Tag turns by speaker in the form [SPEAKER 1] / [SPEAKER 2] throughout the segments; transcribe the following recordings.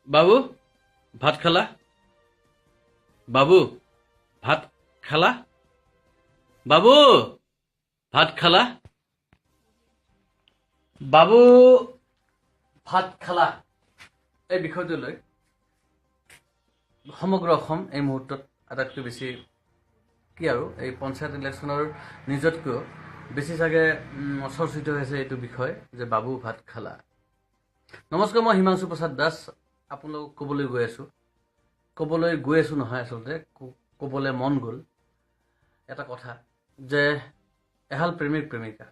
[SPEAKER 1] বাবু ভাত খালা? বাবু ভাত খালা? বাবু ভাত খালা? বাবু ভাত খালা? এই বিষয়টো লৈ সমগ্ৰ অসম এই মুহূৰ্তত আটাইতকৈ বেছি কি আৰু এই পঞ্চায়ত ইলেকশ্যনৰ নিজতকৈও বেছি চাগে চৰ্চিত হৈছে এইটো বিষয় যে বাবু ভাত খালা। নমস্কাৰ, মই হিমাংশু প্ৰসাদ দাস আপোনালোকক ক'বলৈ গৈ আছোঁ, ক'বলৈ গৈ আছোঁ নহয়, আচলতে ক'বলৈ মন গ'ল এটা কথা যে এহাল প্ৰেমিক প্ৰেমিকা,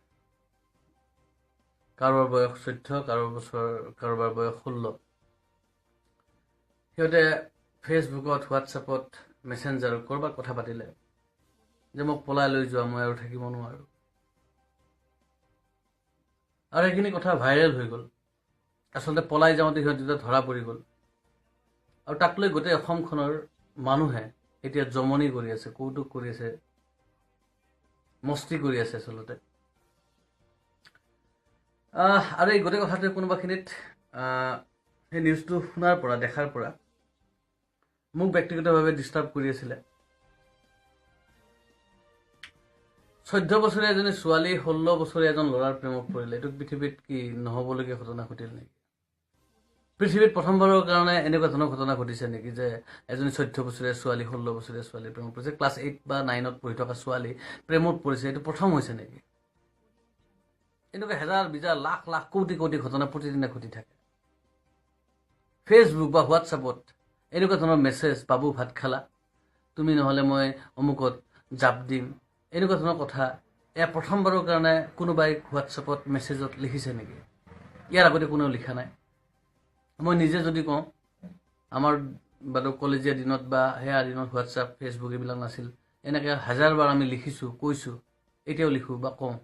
[SPEAKER 1] কাৰোবাৰ বয়স 14, কাৰোবাৰ বয়স 16, সিহঁতে ফেচবুকত, হোৱাটছএপত, মেছেঞ্জাৰত ক'ৰবাত কথা পাতিলে যে মোক পলাই লৈ যোৱা, মই আৰু থাকিব নোৱাৰোঁ। আৰু সেইখিনি কথা ভাইৰেল হৈ গ'ল। আচলতে পলাই যাওঁতে সিহঁত দুটা ধৰা পৰি গ'ল আৰু তাক লৈ গোটেই অসমখনৰ মানুহে এতিয়া জমনি কৰি আছে, কৌতুক কৰি আছে, মস্তি কৰি আছে আচলতে। আৰু এই গোটেই কথাটোৱে কোনোবাখিনিত সেই নিউজটো শুনাৰ পৰা, দেখাৰ পৰা মোক ব্যক্তিগতভাৱে ডিষ্টাৰ্ব কৰি আছিলে। 14 বছৰীয়া এজনী ছোৱালী 16 বছৰীয়া এজন ল'ৰাৰ প্ৰেমত পৰিলে, এইটো পৃথিৱীত কি নহ'বলগীয়া ঘটনা ঘটিল নেকি? পৃথিৱীত প্ৰথমবাৰৰ কাৰণে এনেকুৱা ধৰণৰ ঘটনা ঘটিছে নেকি যে এজনী 14 বছৰীয়া ছোৱালী 16 বছৰীয়া ছোৱালীৰ প্ৰেমত পৰিছে, ক্লাছ 8 বা 9ত পঢ়ি থকা ছোৱালী প্ৰেমত পৰিছে, এইটো প্ৰথম হৈছে নেকি? এনেকুৱা হেজাৰ বিজাৰ লাখ লাখ কোটি কোটি ঘটনা প্ৰতিদিনে ঘটি থাকে। ফেচবুক বা হোৱাটছএপত এনেকুৱা ধৰণৰ মেছেজ, বাবু ভাত খালা, তুমি নহ'লে মই অমুকত জাপ দিম, এনেকুৱা ধৰণৰ কথা এয়া প্ৰথমবাৰৰ কাৰণে কোনোবাই হোৱাটছএপত মেছেজত লিখিছে নেকি? ইয়াৰ আগতে কোনেও লিখা নাই। মই নিজে যদি কওঁ, আমাৰ বাৰু কলেজীয়া দিনত বা সেয়া দিনত হোৱাটছএপ, ফেচবুক এইবিলাক নাছিল, এনেকৈ হাজাৰবাৰ আমি লিখিছোঁ, কৈছোঁ, এতিয়াও লিখোঁ বা কওঁ।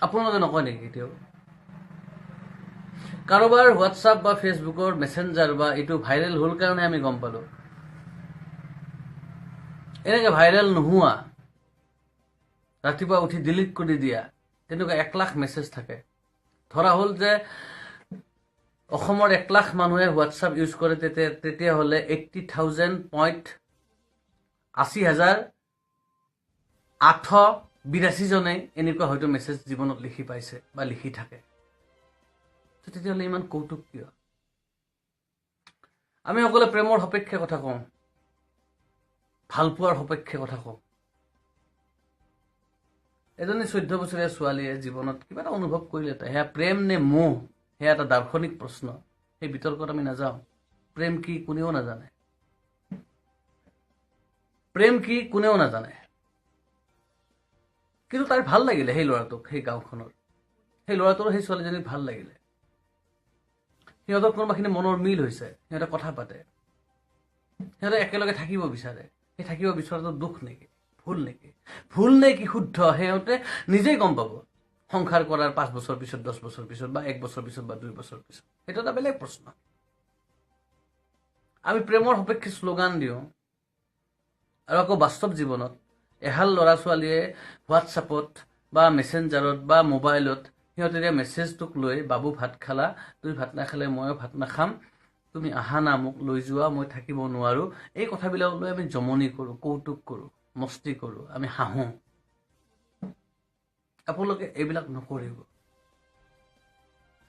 [SPEAKER 1] আপোনালোকে নকয় নেকি এতিয়াও? কাৰোবাৰ হোৱাটছএপ বা ফেচবুকৰ মেছেঞ্জাৰ বা এইটো ভাইৰেল হ'ল কাৰণে আমি গম পালোঁ। এনেকৈ ভাইৰেল নোহোৱা, ৰাতিপুৱা উঠি ডিলিট কৰি দিয়া তেনেকুৱা 1 লাখ মেছেজ থাকে। ধৰা হ'ল যে অসমৰ 1 লাখ মানুহে হোৱাটছএপ ইউজ কৰে, তেতিয়াহ'লে 80,000.80,882 জনে এনেকুৱা হয়তো মেছেজ জীৱনত লিখি পাইছে বা লিখি থাকে। তেতিয়াহ'লে ইমান কৌতুক কিয়? আমি সকলোৱে প্ৰেমৰ সপক্ষে কথা কওঁ, ভালপোৱাৰ সপক্ষে কথা কওঁ। এজনী 14 বছৰীয়া ছোৱালীয়ে জীৱনত কিবা এটা অনুভৱ কৰিলে, সেয়া প্ৰেম নে মোহ, সেয়া এটা দাৰ্শনিক প্ৰশ্ন, সেই বিতৰ্কত আমি নাযাওঁ। প্ৰেম কি কোনেও নাজানে, প্ৰেম কি কোনেও নাজানে। কিন্তু তাইৰ ভাল লাগিলে সেই ল'ৰাটোক, সেই গাঁওখনৰ সেই ল'ৰাটোৰ সেই ছোৱালীজনীক ভাল লাগিলে, সিহঁতৰ কোনোবাখিনি মনৰ মিল হৈছে, সিহঁতে কথা পাতে, সিহঁতে একেলগে থাকিব বিচাৰে। সেই থাকিব বিচৰাটো দুখ নেকি, ভুল নেকি? ভুল নে কি শুদ্ধ সিহঁতে নিজেই গম পাব সংসাৰ কৰাৰ 5 বছৰ পিছত, 10 বছৰ পিছত, বা 1 বছৰ পিছত, বা 2 বছৰ পিছত, সেইটো এটা বেলেগ প্ৰশ্ন। আমি প্ৰেমৰ সপক্ষে শ্লোগান দিওঁ আৰু আকৌ বাস্তৱ জীৱনত এহাল ল'ৰা ছোৱালীয়ে হোৱাটছএপত বা মেছেঞ্জাৰত বা মোবাইলত সিহঁতে দিয়া মেছেজটোক লৈ, বাবু ভাত খালা, তুমি ভাত নাখালে ময়ো ভাত নাখাম, তুমি আহা না, মোক লৈ যোৱা, মই থাকিব নোৱাৰোঁ, এই কথাবিলাক লৈ আমি জমনি কৰোঁ, কৌতুক কৰোঁ, মস্তি কৰোঁ, আমি হাঁহোঁ। আপোনালোকে এইবিলাক নকৰিব।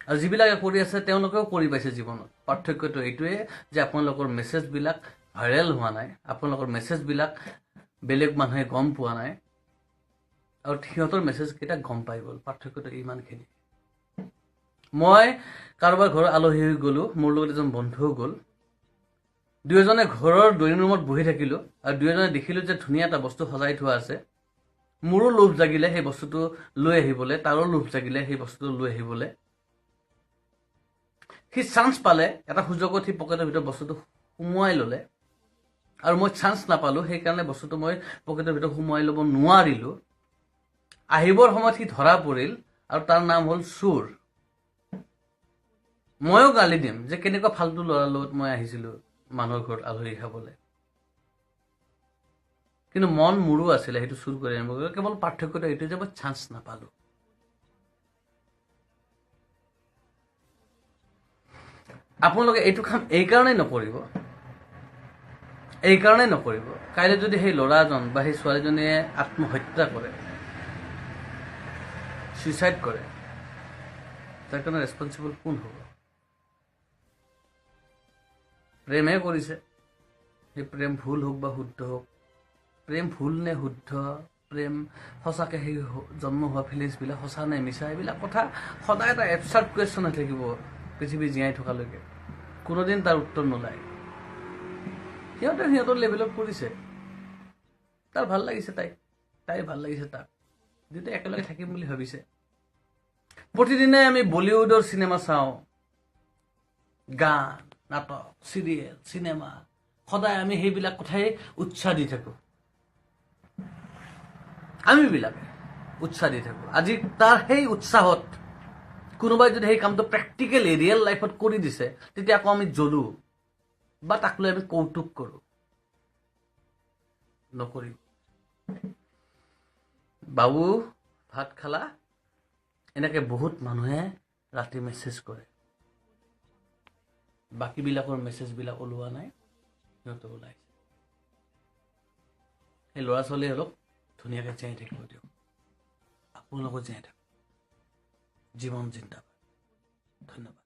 [SPEAKER 1] আৰু যিবিলাকে কৰি আছে তেওঁলোকেও কৰি পাইছে জীৱনত। পাৰ্থক্যটো এইটোৱে যে আপোনালোকৰ মেছেজবিলাক ভাইৰেল হোৱা নাই, আপোনালোকৰ মেছেজবিলাক বেলেগ মানুহে গম পোৱা নাই, আৰু সিহঁতৰ মেছেজকেইটা গম পাই গ'ল। পাৰ্থক্যটো ইমানখিনি। মই কাৰোবাৰ ঘৰৰ আলহী হৈ গ'লোঁ, মোৰ লগত এজন বন্ধুও গ'ল, দুয়োজনে ঘৰৰ ড্ৰয়িং ৰুমত বহি থাকিলোঁ আৰু দুয়োজনে দেখিলোঁ যে ধুনীয়া এটা বস্তু সজাই থোৱা আছে। মোৰো লোভ জাগিলে সেই বস্তুটো লৈ আহিবলৈ, তাৰো লোভ জাগিলে সেই বস্তুটো লৈ আহিবলৈ। সি চান্স পালে, এটা সুযোগত সি পকেটৰ ভিতৰত বস্তুটো সোমোৱাই ল'লে, আৰু মই চান্স নাপালোঁ, সেইকাৰণে বস্তুটো মই পকেটৰ ভিতৰত সোমোৱাই ল'ব নোৱাৰিলোঁ। আহিবৰ সময়ত সি ধৰা পৰিল আৰু তাৰ নাম হ'ল চোৰ। ময়ো গালি দিম যে কেনেকুৱা ফাল্টু ল'ৰাৰ লগত মই আহিছিলোঁ মানুহৰ ঘৰত আলহী খাবলৈ, কিন্তু মন মোৰো আছিলে সেইটো চুৰ কৰি আনিব। কেৱল পাৰ্থক্যটো এইটোৱে যে মই চান্স নাপালোঁ। আপোনালোকে এইটো কাম এইকাৰণেই নকৰিব, এইকাৰণেই নকৰিব, কাইলৈ যদি সেই ল'ৰাজন বা সেই ছোৱালীজনীয়ে আত্মহত্যা কৰে, চুইচাইড কৰে, তাৰ কাৰণে ৰেচপনচিবল কোন হ'ব? প্ৰেমহে কৰিছে, সেই প্ৰেম ভুল হওক বা শুদ্ধ হওক, প্ৰেম ভুল নে শুদ্ধ, প্ৰেম সঁচাকৈ সেই জন্ম হোৱা ফিলিংছবিলাক সঁচা নে মিছা, এইবিলাক কথা সদায় এটা এবচাৰ্ড কুৱেশ্যন হৈ থাকিব পৃথিৱী জীয়াই থকালৈকে, কোনোদিন তাৰ উত্তৰ নোলায়। সিহঁতে সিহঁতৰ লেভেলত কৰিছে, তাৰ ভাল লাগিছে তাইক, তাইৰ ভাল লাগিছে তাক, দুয়োটাই একেলগে থাকিম বুলি ভাবিছে। প্ৰতিদিনে আমি বলিউডৰ চিনেমা চাওঁ, গান, নাটক, চিৰিয়েল, চিনেমা, সদায় আমি সেইবিলাক কথাই উৎসাহ দি থাকোঁ, আমিবিলাকে উৎসাহ দি থাকোঁ। আজি তাৰ সেই উৎসাহত কোনোবাই যদি সেই কামটো প্ৰেক্টিকেলি ৰিয়েল লাইফত কৰি দিছে, তেতিয়া আকৌ আমি জ্বলো বা তাক লৈ আমি কৌতুক কৰোঁ। নকৰিব। বাবু ভাত খালা, এনেকৈ বহুত মানুহে ৰাতি মেছেজ কৰে, বাকীবিলাকৰ মেছেজবিলাক ওলোৱা নাই, সিহঁতে ওলাইছে। সেই ল'ৰা ছোৱালীয়ে অলপ ধুনীয়াকৈ জীয়াই থাকিব দিয়ক, আপোনালোকো জীয়াই থাকক, জীৱন জিন্দাবাদ। ধন্যবাদ।